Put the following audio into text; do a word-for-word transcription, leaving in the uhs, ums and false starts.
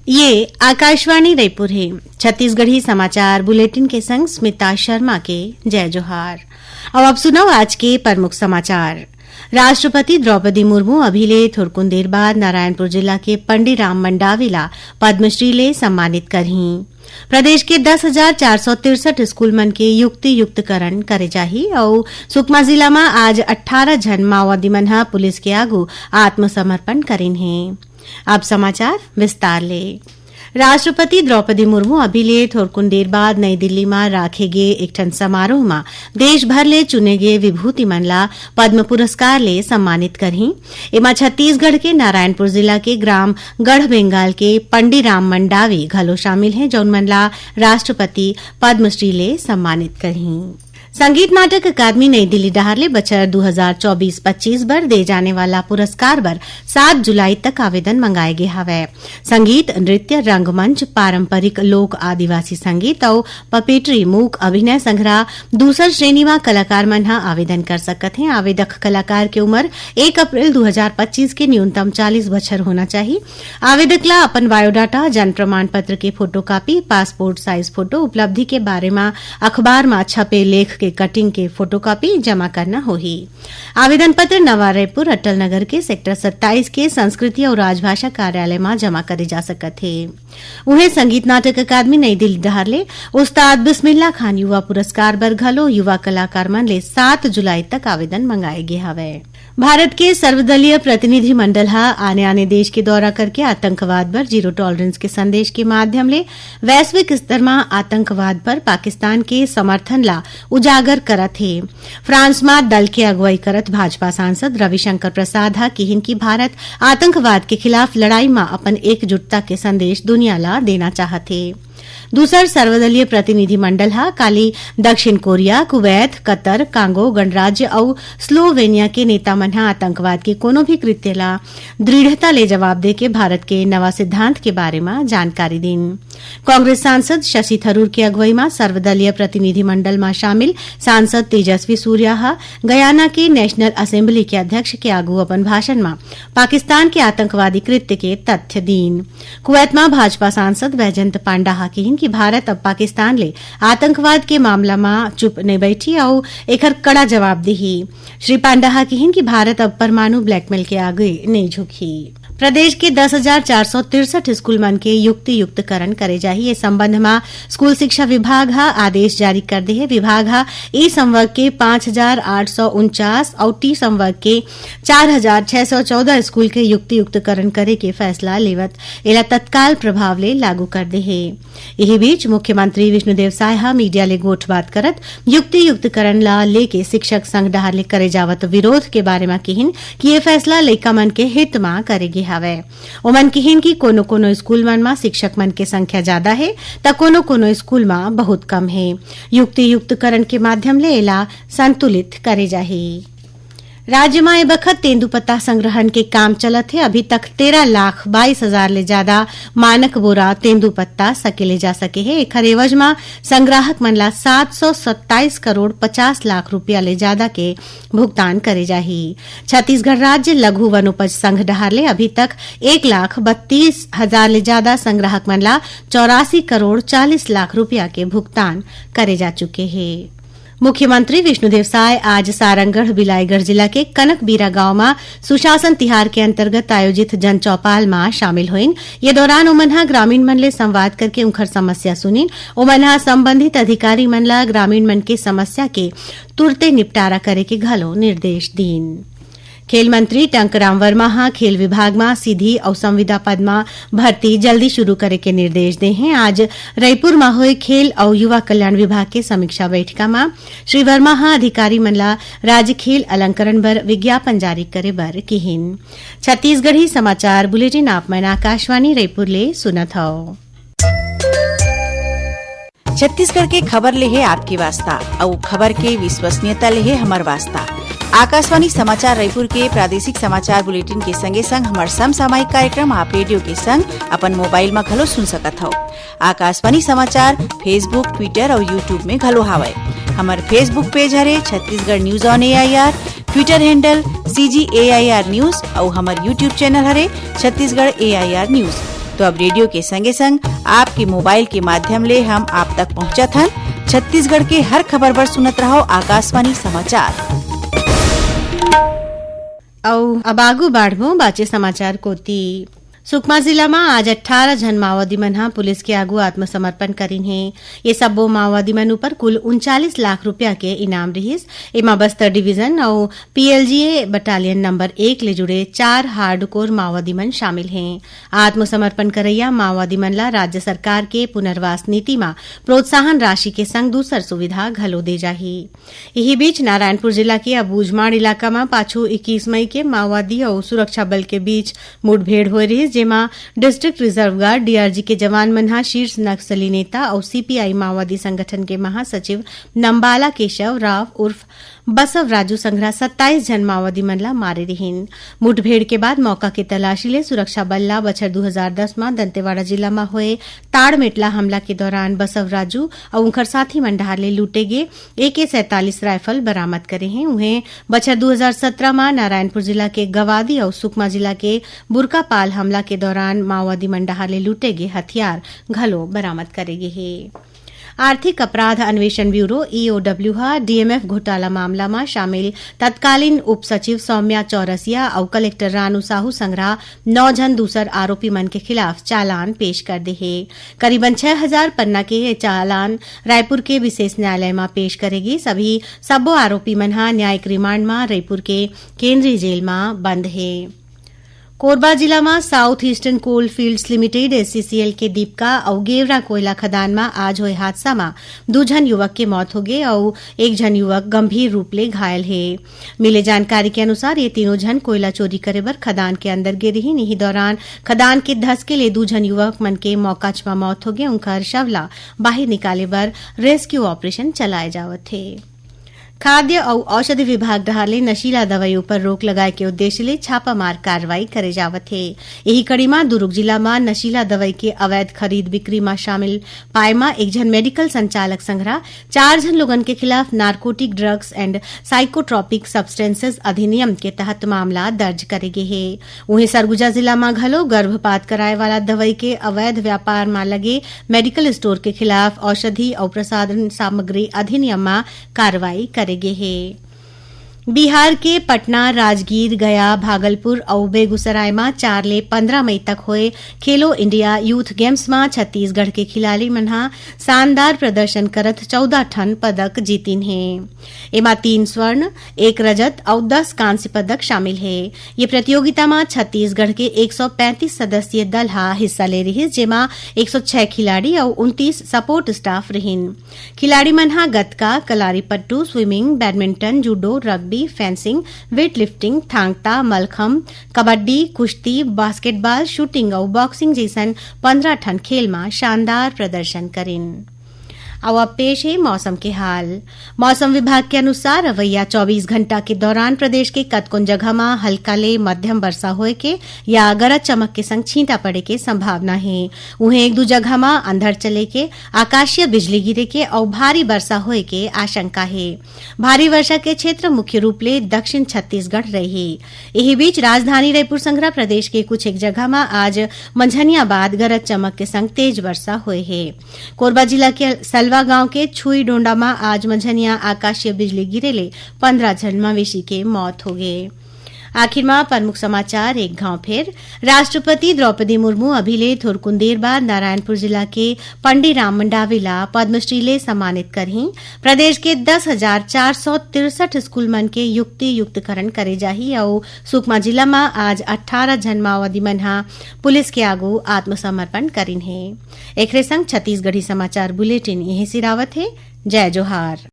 ये आकाशवाणी रायपुर हे। छत्तीसगढ़ी समाचार बुलेटिन के संग स्मिता शर्मा के जय जोहार। अब आप सुनव आज के प्रमुख समाचार। राष्ट्रपति द्रौपदी मुर्मू अभी ले थोरकुन देर बाद नारायणपुर जिला के पंडीराम मंडावी ला पद्मश्री ले सम्मानित करहीं। प्रदेश के दस हजार चार सौ तिरसठ स्कूल मन के युक्ति युक्तकरण करे जाही अउ सुकमा जिला म आज अट्ठारह झन माओवादी मन ह पुलिस के आगू आत्मसमर्पण करिन हे। अब समाचार विस्तार ले। राष्ट्रपति द्रौपदी मुर्मू अभी ले थोरकुन देर बाद नई दिल्ली म राखे गे एक ठन समारोह म देश भर ले चुने गे विभूति मन ला पद्म पुरस्कार ले सम्मानित करहीं। एमा छत्तीसगढ़ के नारायणपुर जिला के ग्राम गढ़ बेंगाल के पंडीराम मंडावी घलो शामिल हे, जौन मन ला राष्ट्रपति पद्मश्री ले सम्मानित करहीं। संगीत नाटक अकादमी नई दिल्ली डहार ले बछर दू हजार चौबीस पच्चीस बर दे जाने वाला पुरस्कार बर सात जुलाई तक आवेदन मंगाए गे हवय। संगीत, नृत्य, रंगमंच, पारंपरिक लोक आदिवासी संगीत अउ पपेटरी, मूक अभिनय संघरा दूसर श्रेणी म कलाकार मन ह आवेदन कर सकत हें। आवेदक कलाकार के उमर एक अप्रैल दू हजार पच्चीस के न्यूनतम चालीस बछर होना चाही। आवेदक ला अपन बायोडाटा, जन्म प्रमाण पत्र के फोटोकॉपी, पासपोर्ट साइज फोटो, उपलब्धि के बारे म अखबार म छपे लेख के कटिंग के फोटोकॉपी जमा करना होही। आवेदन पत्र नवा रायपुर अटल नगर के सेक्टर सत्ताईस के संस्कृति अउ राजभाषा कार्यालय म जमा करे जा सकत हे। उहें, संगीत नाटक अकादमी नई दिल्ली डहार ले उस्ताद बिस्मिल्ला खान युवा पुरस्कार बर घलो युवा कलाकार मन ले सात जुलाई तक आवेदन मंगाए गे हवय। भारत के सर्वदलीय प्रतिनिधि मंडल ह आने-आने देश के दौरा करके आतंकवाद बर जीरो टॉलरेंस के संदेश के माध्यम ले वैश्विक स्तर म आतंकवाद पर पाकिस्तान के समर्थन ला उजागर करत हे। फ्रांस म दल के अगुवाई करत भाजपा सांसद रविशंकर प्रसाद ह किहिन कि भारत आतंकवाद के खिलाफ लड़ाई म अपन एकजुटता के संदेश दुनिया ला देना चाहत हे। दूसर सर्वदलीय प्रतिनिधि मंडल ह काली दक्षिण कोरिया, कुवैत, कतर, कांगो गणराज्य अउ स्लोवेनिया के नेता मन ह आतंकवाद के कोनो भी कृत्य ला दृढ़ता ले जवाब देके भारत के नवा सिद्धांत के बारे म जानकारी दीन। कांग्रेस सांसद शशि थरूर के अगुवाई म सर्वदलीय प्रतिनिधि मंडल म शामिल सांसद तेजस्वी सूर्या ह गयाना के नेशनल असेंबली के अध्यक्ष के आगू अपन भाषण म पाकिस्तान के आतंकवादी कृत्य के तथ्य दीन। कुवैत म भाजपा सांसद वैजयंत पांडा ह किहिन कि भारत अब पाकिस्तान ले आतंकवाद के मामला म चुप नइ बैठी अउ एखर कड़ा जवाब दिही। श्री पांडा ह किहिन कि भारत अब परमाणु ब्लैकमेल के आगे नइ झुकही। प्रदेश के दस हजार चार सौ तिरसठ स्कूल मन के युक्ति युक्तकरण करे जाही। ए संबंध म स्कूल शिक्षा विभाग ह आदेश जारी कर दे हे। विभाग ह ई संवर्ग के पाँच हजार आठ सौ उनचास अउ टी संवर्ग के चार हजार छह सौ चौदह स्कूल के युक्ति युक्तकरण करे के फैसला लेवत एला तत्काल प्रभाव ले लागू कर दे हे। इही बीच मुख्यमंत्री विष्णुदेव साय ह मीडिया ले गोठबात करत युक्ति युक्तकरण ला लेके शिक्षक संघ डहार ले करे जावत विरोध के बारे म किहिन कि ये फैसला लइका मन के हित म करे गे हवय। ओमन किहिन कि कोनो-कोनो स्कूल मन म शिक्षक मन के संख्या जादा हे, त कोनो-कोनो स्कूल म बहुत कम हे। युक्ति युक्तकरण के माध्यम ले एला संतुलित करे जाही। राज्य म ए बखत तेंदूपत्ता संग्रहण के काम चलत हे। अभी तक तेरह लाख बाईस हजार ले जादा मानक बोरा तेंदूपत्ता सकेले जा सके हे। एखर एवज म संग्राहक मन ला सात सौ सत्ताईस करोड़ पचास लाख रुपया ले जादा के भुगतान करे जाही। छत्तीसगढ़ राज्य लघु वनोपज संघ डहार ले अभी तक एक लाख बत्तीस हजार ले जादा संग्राहक मन ला चौरासी करोड़ चालीस लाख रुपया के भुगतान करे जा चुके हे। मुख्यमंत्री विष्णुदेव साय आज सारंगढ़ बिलाईगढ़ जिला के कनकबीरा गांव म सुशासन तिहार के अंतर्गत आयोजित जनचौपाल म शामिल होइन। ये दौरान ओमन ह ग्रामीण मन ले संवाद करके उंखर समस्या सुनिन। ओमन ह संबंधित अधिकारी मन ल ग्रामीण मन के समस्या के तुरते निपटारा करे के घलो निर्देश दीन। खेल मंत्री टंकराम वर्मा ह खेल विभाग म सीधी अउ संविदा पद म भर्ती जल्दी शुरू करे के निर्देश दे हें। आज रईपुर म होए खेल अउ युवा कल्याण विभाग के समीक्षा बैठका म श्री वर्मा ह अधिकारी मन ला राज्य खेल अलंकरण बर विज्ञापन जारी करे बर किहिन। छत्तीसगढ़ी समाचार बुलेटिन आप मन आकाशवाणी रईपुर ले सुनत हव। छत्तीसगढ़ के खबर ले हे आपके वास्ता, अउ खबर के विश्वसनीयता ले हे हमर वास्ता। आकाशवाणी समाचार रायपुर के प्रादेशिक समाचार बुलेटिन के संगे संग हमर समसामयिक कार्यक्रम आप रेडियो के संग अपन मोबाइल म घलो सुन सकत हव। आकाशवाणी समाचार Facebook, Twitter अउ YouTube में घलो हावय। हमर Facebook पेज हरे Chhattisgarh news on A I R, Twitter handle C G A I R news अउ हमर YouTube चैनल हरे Chhattisgarh A I R news. तो अब रेडियो के संगे संग आपके मोबाइल के माध्यम ले हम आप तक पहुंचत हन। छत्तीसगढ़ के हर खबर बर सुनत रहो आकाशवाणी समाचार। अउ अब आगू बाढ़बो बाचे समाचार कोती। सुकमा जिला म आज अट्ठारह झन माओवादी मन ह पुलिस के आगू आत्मसमर्पण करिन हे। ये सब्बो माओवादी मन ऊपर कुल उनचालीस लाख रुपया के इनाम रिहिस। एमा बस्तर डिवीजन अउ पीएलजीए बटालियन नंबर एक ले जुड़े चार हार्डकोर माओवादी मन शामिल हें। आत्मसमर्पण करइया माओवादी मन ला राज्य सरकार के पुनर्वास नीति म प्रोत्साहन राशि के संग दूसर सुविधा घलो दे जाही। इही बीच नारायणपुर जिला के अबूझमाड़ इलाका म पाछू इक्कीस मई के माओवादी अउ सुरक्षा बल के बीच मुठभेड़ होए रिहिस, जेमा डिस्ट्रिक्ट रिजर्व गार्ड, डीआरजी, के जवान मन ह शीर्ष नक्सली नेता अउ सीपीआई माओवादी संगठन के महासचिव नंबाला केशव राव उर्फ बसव राजू संघरा सत्ताईस झन माओवादी मन ला मारे रिहिन। मुठभेड़ के बाद मौका के तलाशी ले सुरक्षा बल ला बछर दू हजार दस म दंतेवाड़ा जिला म होए ताड़मेटला हमला के दौरान बसव राजू अउ उंखर साथी मन डहार ले लूटे गे एके सैंतालीस राइफल बरामद करे हें। उहें, बछर दू हजार सत्रह म नारायणपुर जिला के गवादी अउ सुकमा जिला के बुरकापाल हमला के दौरान माओवादी मन डहार ले लूटे गे हथियार घलो बरामद करे गे हे। आर्थिक अपराध अन्वेषण ब्यूरो, ईओडब्ल्यू, ह डीएमएफ घोटाला मामला म शामिल तत्कालीन उप सचिव सौम्या चौरसिया अउ कलेक्टर रानू साहू संघरा नौ झन दूसर आरोपी मन के खिलाफ चालान पेश कर दे हे। करीबन छह हजार पन्ना के ये चालान रायपुर के विशेष न्यायालय म पेश करे गिस। अभी सब्बो आरोपी मन ह न्यायिक रिमांड म रईपुर के केंद्रीय जेल म बंद हे। कोरबा जिला म साउथ ईस्टर्न कोल फील्ड्स लिमिटेड, एसईसीएल, के दीपका अउ गेवरा कोयला खदान म आज होए हादसा म दू झन युवक के मौत होगे अउ एक झन युवक गंभीर रूप ले घायल हे। मिले जानकारी के अनुसार, ये तीनों झन कोयला चोरी करे बर खदान के अंदर गे रिहिन। इही दौरान खदान के धसके ले दू झन युवक मन के मौकाच म मौत होगे। उंखर शव ला बाहिर निकाले बर रेस्क्यू ऑपरेशन चलाए जावत हे। खाद्य अउ औषधि विभाग डहार ले नशीला दवई ऊपर रोक लगाए के उद्देश्य ले छापामार कार्रवाई करे जावत हे। इही कड़ी म दुरूग जिला म नशीला दवई के अवैध खरीद बिक्री म शामिल पाए म एक झन मेडिकल संचालक संघरा चार झन लोगन के खिलाफ narcotic drugs and psychotropic substances अधिनियम के तहत मामला दर्ज करे गे हे। उहें, सरगुजा जिला म घलो गर्भपात कराए वाला दवई के अवैध व्यापार म लगे मेडिकल स्टोर के खिलाफ औषधि अउ प्रसाधन सामग्री अधिनियम म कार्रवाई करे गे हे। बिहार के पटना, राजगीर, गया, भागलपुर अउ बेगूसराय म चार ले पंद्रह मई तक होए खेलो इंडिया यूथ गेम्स म छत्तीसगढ़ के खिलाड़ी मन ह शानदार प्रदर्शन करत चौदह ठन पदक जीतिन हे। एमा तीन स्वर्ण, एक रजत अउ दस कांस्य पदक शामिल हे। ये प्रतियोगिता म छत्तीसगढ़ के एक सौ पैंतीस सदस्यीय दल ह हिस्सा ले रिहिस, जेमा एक सौ छह खिलाड़ी अउ उनतीस सपोर्ट स्टाफ रिहिन। खिलाड़ी मन ह gatka, kalari pattu, swimming, badminton, judo, rugby, fencing, weightlifting, thangta, malkhamb, kabaddi, kushti, basketball, shooting अउ बॉक्सिंग जइसन पंद्रह ठन खेल म शानदार प्रदर्शन करिन। अउ अब पेश हे मौसम के हाल। मौसम विभाग के अनुसार अवइया चौबीस घंटा के दौरान प्रदेश के कतकोन जगह म हल्का ले मध्यम वर्षा होए के या गरज चमक के संग छींटा पड़े के संभावना हे। उहें, एक दू जगह म अंधड़ चले के, आकाशीय बिजली गिरे के अउ भारी वर्षा होए के आशंका हे। भारी वर्षा के क्षेत्र मुख्य रूप ले दक्षिण छत्तीसगढ़ रही। इही बीच, राजधानी रायपुर संघरा प्रदेश के कुछ एक जगह म आज मंझनिया बाद गरज चमक के संग तेज वर्षा होए हे। कोरबा जिला के सलवा गांव के छुई डोंडा म आज मंझनिया आकाशीय बिजली गिरे ले पंद्रह झन मवेशी के मौत होगे। आखिर म प्रमुख समाचार एक घांव फेर। राष्ट्रपति द्रौपदी मुर्मू अभी ले थोरकुन देर बाद नारायणपुर जिला के पंडी राम मंडावी ला पद्मश्री ले सम्मानित करही। प्रदेश के दस हजार चार सौ तिरसठ स्कूल मन के युक्ति युक्तकरण करे जाही अउ सुकमा जिला म आज अट्ठारह झन माओवादी मन ह पुलिस के आगू आत्मसमर्पण करिन हे। एखरे संग छत्तीसगढ़ी समाचार बुलेटिन इहें सिरावत हे। जय जोहार।